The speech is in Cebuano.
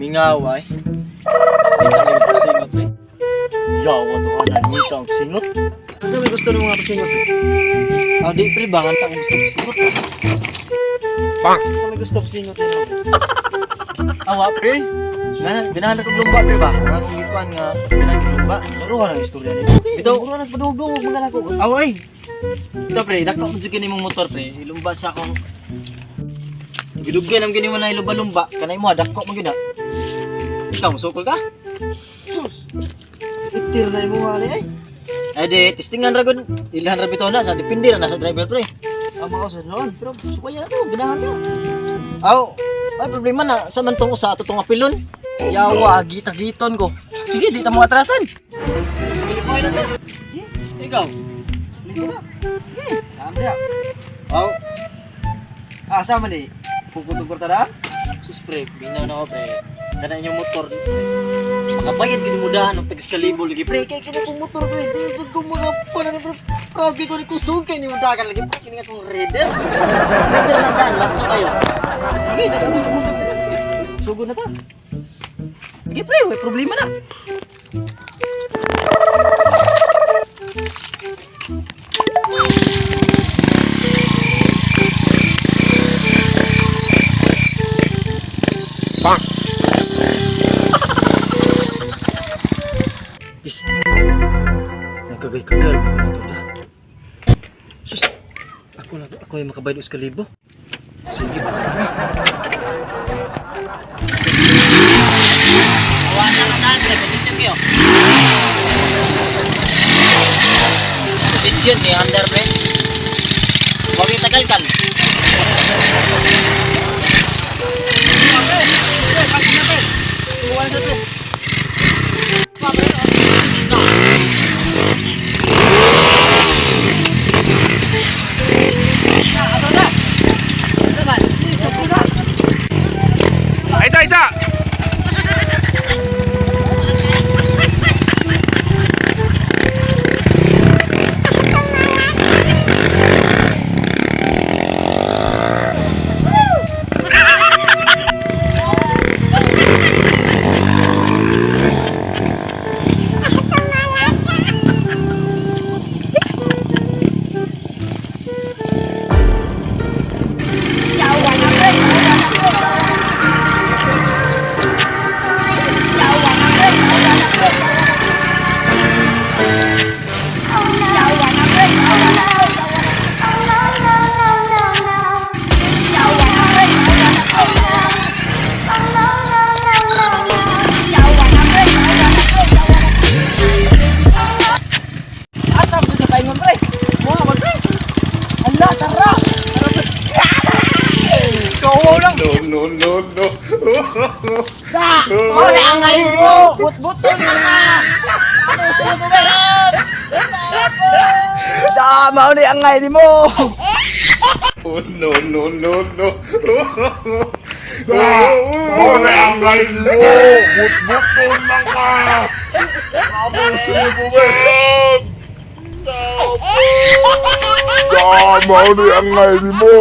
Mingaw ay. Kita na yung pasingot pre. Yawa to ka na nita ang singot. Ano may gusto ng mga pasingot pre? Ah, di pre, bangan ta kung gusto pasingot. Bang! Ano may gusto pasingot pre? Awa pre. Ganahan, ganahan na kog lumba pre ba? Ang akong gikuan nga ganahan kog lumba. Saruhan ang istorya nito. Bitaw. Mura nagpadugdug mga nako. Awa ay. Ito pre, dako mo jud kini mong motor pre. Ilumba sa akong Gidugay nang gini mo na ilumba-lumba. Kanay mo dako mo gyud na. Ikaw musukol ka? Sus. Itir na imo wali ay. Ay di, testingan ra gud. Ilhan ra bitaw na sa depende ra na sa driver pre. Ang mga sa noon, pero Sukaya na to, ganahan ka. Aw, ay problema na sa man tong usa ato tong apilon. Yawa, gita-giton ko. Sige, di ta mo atrasan. Sige lipoy lang ta. Ikaw. ligo na. Tama ya. Aw, Asa man eh. Puputog ta daan. sus pre, binaw na ko pre. Kana inyong motor. Makabayad gid mo dahan og tagis kalibo lagi pre. Kay kini kong motor pre, di jud ko mga panan pre. Proud ko ni kusog kay ni mo dagan lagi pre kini akong rider. Rider lang daan, latso kayo. Sige, sugod na ta. Sige pre, may problema na. Bang! Is nagkagay-kagal ito da. Sus, ako na ako ay makabayad us kalibo. Sige ba? Awa na ka daan, pre. Komisyon kayo. Komisyon ni under, pre. Huwag yung tagal kan. Isa, isa! Asa mo sa paingon pre? Mo man pre. Ala, tara. No, no, no, no. Wala ang ngayon mo. But-buton na nga. Ano sa mo meron? Da, mao ni ang ngayon mo. Oh, no, no, no, no. Wala ang ngayon mo! But-buton na ka! Abusin mo meron! Tama ni ang ngayon mo!